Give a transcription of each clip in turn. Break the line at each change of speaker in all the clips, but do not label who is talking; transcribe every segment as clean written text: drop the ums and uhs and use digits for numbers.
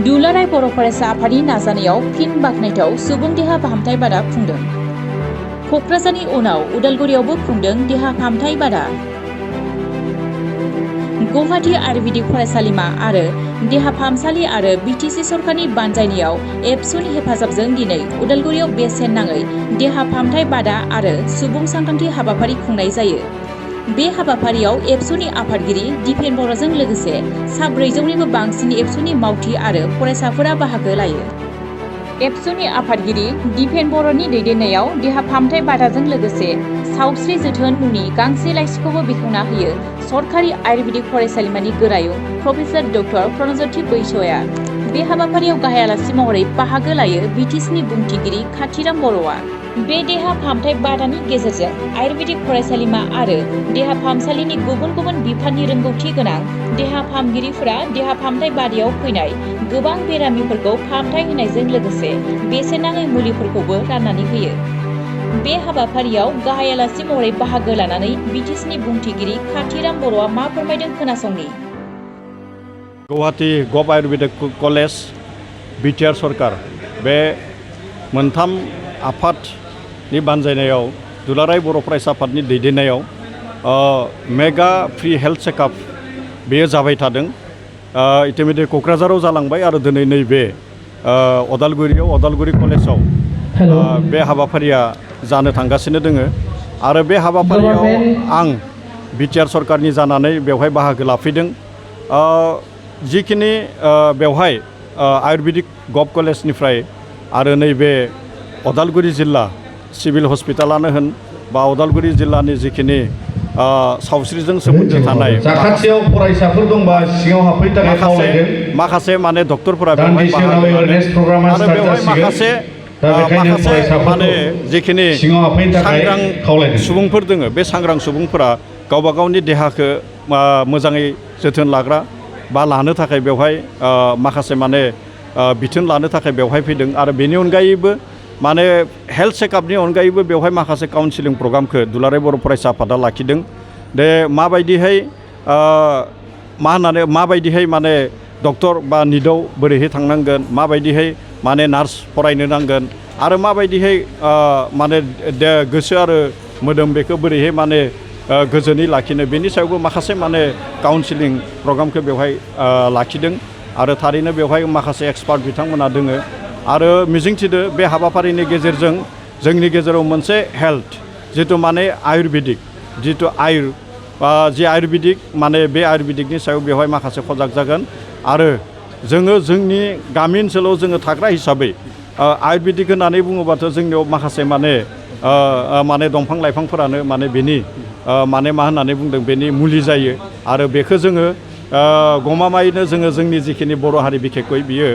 दुलाराय बर' फरायसा आफादनि नाजानायाव फिन बाख्नायथाव सुबुं देहा फाहामथाय बादा खुंदों। क'क्राझारनि उनाव उदालगुरियावबो खुंदों देहा फाहामथाय बादा। गुवाहाटी आयुर्वेदिक फरायसालिमा आरो देहा फाहामसालि आरो बिटिसि सरकारनि बानजायनायाव एबसुनि हेफाजाबजों दिनै उदालगुरियाव बेसेन नाङै देहा फाहामथाय बादा आरो सुबुं सांग्रांथि हाबाफारि खुंनाय जायो। बे हाबाफारियाव एबसुनि आफादगिरि दिपेन बर'जों लोगोसे सा 400निबो बांसिन एबसुनि मावथि आरो फरायसाफोरा बाहागो लायो। एबसुनि आफादगिरि दिपेन बर'नि दैदेननायाव देहा फाहामथाय बादाजों लोगोसे सावस्रि जोथोन मुंनि गांसे लाइसिखौबो बेखेवना होयो सरकारि आयुर्वेदिक फरायसालिमानि गोरायुं प्रफेसर डक्टर प्रणज्योति बैस'या। बे हाबाफारियाव गाहाय आलासि महरै बाहागो लायो बिटिसिनि बुंथिगिरि खाथिराम बर'आ। बे देहा फाहामथाय बादानि गेजेरजों आयुर्वेदिक फरायसालिमा आरो देहा फाहामसालिनि गुबुन गुबुन बिफाननि रोंगौथि गोनां देहा फाहामगिरिफोरा देहा फाहामथाय बादायाव फैनाय गोबां बेरामिफोरखौ फाहामथाय होनायजों लोगोसे बेसेन नाङै मुलिफोरखौबो राननानै होयो। बे हाबाफारियाव गाहाय आलासि महरै बाहागो लानानै बिटिसिनि बुंथिगिरि खाथिराम बर'आ मा फोरमायदों खोनासंनि।
गुवाहाटी गभ आयुर्वेदिक कलेज बिटिआर सरकार बे मोनथाम आफादनि बानजायनायाव दुलाराय बर' फरायसा आफादनि दैदेननायाव मेगा फ्रि हेल्थ चेकआप बेयो जाबाय थादों। इतिमध्य क'क्राझाराव जालांबाय आरो दिनै नैबे अदालगुरि कलेजाव बे हाबाफारिया जानो थांगासिनो दोङो आरो बे हाबाफारियाव आं बिटिआर सरकारनि जानानै बेवहाय बाहागो लाफैदों। जिखिनि बेवहाय आयुर्वेदिक गभ कलेजनिफ्राय आरो नैबे अदालगुरि जिल्ला सिभिल हस्पिटालानो होन बा अदालगुरि जिल्लानि जिखिनि सावस्रिजों सोमोन्दो थानाय
साखाथियाव फरायसाफोर दंबा सिङाव हाबफैनो थाखाय खावलायदों।
माखासे माने डक्टरफोरा बेवहाय बाहागो लादों आरो बेवहाय माखासे माने जिखिनि सांग्रां सुबुंफोर दोङो बे सांग्रां सुबुंफोरा गावबा गावनि देहाखौ मोजाङै जोथोन लाग्रा बा लानो थाखाय बेवहाय माखासे माने बिथोन लानो थाखाय बेवहाय फैदों आरो बेनि अनगायैबो माने हेल्थ चेकआपनि अनगायैबो बेवहाय माखासे काउन्सिलिं प्रग्रामखौ दुलाराय बर' फरायसा आफादा लाखिदों। दे माबायदिहाय माने डक्टर बा निटआव बोरैहाय थांनांगोन, माबायदिहाय माने नार्स फरायनो नांगोन आरो माबायदिहाय माने गोसो आरो मोदोम बेखौ बोरैहाय माने गोजोनै लाखिनो बेनि सायावबो माखासे माने काउन्सिलिं प्रग्रामखौ बेवहाय लाखिदों आरो थारैनो बेवहाय माखासे एक्सपार्ट बिथांमोना दोङो आरो मिजिंथिदो बे हाबाफारिनि गेजेरजों जोंनि गेजेराव मोनसे हेल्थ जिथु माने आयुर्वेदिक जिथु जि आयुर्वेदिक माने बे आयुर्वेदिकनि सायाव बेवहाय माखासे सजाग जागोन आरो जोङो जोंनि गामि ओनसोलाव जोङो थाग्रा हिसाबै आयुर्वेदिक होननानै बुङोबाथ' जोंनियाव माखासे माने दंफां लाइफांफोरानो माने बेनि माने मा होननानै बुंदों बेनि मुलि जायो आरो बेखौ जोङो गमामायैनो जोङो जोंनि जिखिनि बर' हारि बिखेखयै बियो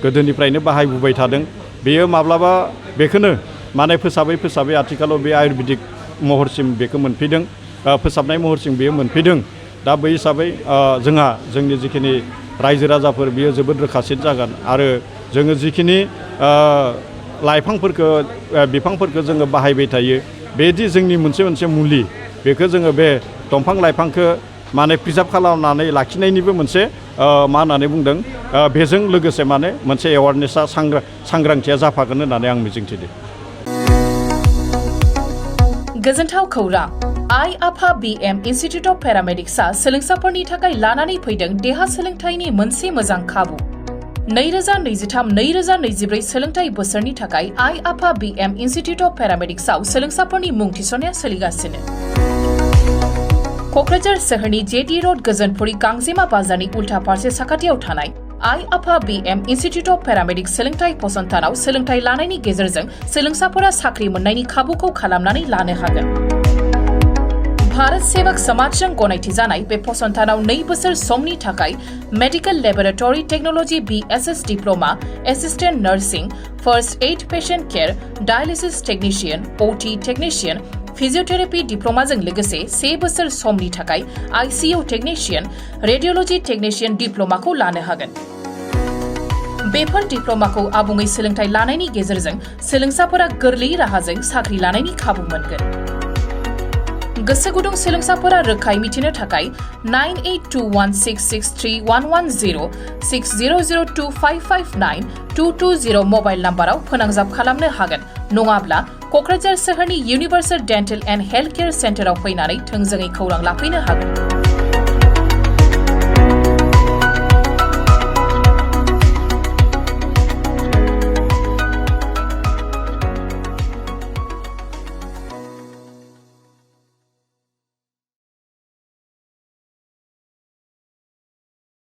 गोदोनिफ्रायनो बाहायबोबाय थादों। बेयो माब्लाबा बेखौनो माने फोसाबै आथिखालाव बे आयुर्वेदिक महरसिम बेखौ मोनफैदों, फोसाबनाय महरसिम बेयो मोनफैदों। दा बै हिसाबै जोंनि जिखिनि रायजो राजाफोर बियो जोबोद रोखासिन जागोन आरो जोङो जिखिनि बिफांफोरखौ जोङो बाहायबाय थायो बेदि जोंनि मोनसे मुलि बेखौ जोङो बे दंफां लाइफांखौ माने प्रिजार्भ खालामनानै लाखिनायनिबो मोनसे मा होननानै बुंदों बेजों लोगोसे माने मोनसे एवारनेसा सांग्रांथिया जाफागोन होननानै आं मिजिंथिदों।
गोजोनथाव खौरां आइ आफा BM इन्स्टिट्युट अफ पेरामेडिक्सआ सोलोंसाफोरनि थाखाय लानानै फैदों देहा सोलोंथाइनि मोनसे मोजां खाबु। 2023-2024 सोलोंथाइ बोसोरनि थाखाय आइ आफा BM इन्स्टिट्युट अफ पेरामेडिक्सआव सोलोंसाफोरनि मुं थिसननाया सोलिगासिनो। क'क्राझार सोहोरनि जेटी रोड गोजोनपुरी गांजेमा बाजारनि उल्था फारसे साखाथियाव थानाय आइ आफा BM इन्स्टिट्युट अफ पेरामेडिक्स सोलोंथाइ फसंथानाव सोलोंथाइ लानायनि गेजेरजों सोलोंसाफोरा साख्रि मोननायनि खाबुखौ खालामनानै लानो हागोन। भारत सेवक समाजजों गनायथि जानाय बे फसंथानाव 2 बोसोर समनि थाखाय medical laboratory technology BSS diploma, assistant nursing, first aid patient care, dialysis technician, OT technician, physiotherapy डिप्लोमाजों लोगोसे 1 बोसोर समनि थाखाय ICU टेक्निशियन, रेडियोलॉजी टेक्निशियन डिप्लोमाखौ लानो हागोन। बेफोर डिप्लोमाखौ आबुङै सोलोंथाइ लानायनि गेजेरजों सोलोंसाफोरा गोरलै राहाजों साख्रि लानायनि खाबु मोनगोन। गोसो गुदुं सोलोंसाफोरा रोखायै मिथिनो थाखाय 9821663110 6002559220 मबाइल नाम्बाराव फोनांजाब खालामनो हागोन नङाब्ला क'क्राझार सोहोरनि universal dental and health care सेन्टाराव फैनानै थोंजोङै खौरां लाफैनो हागोन।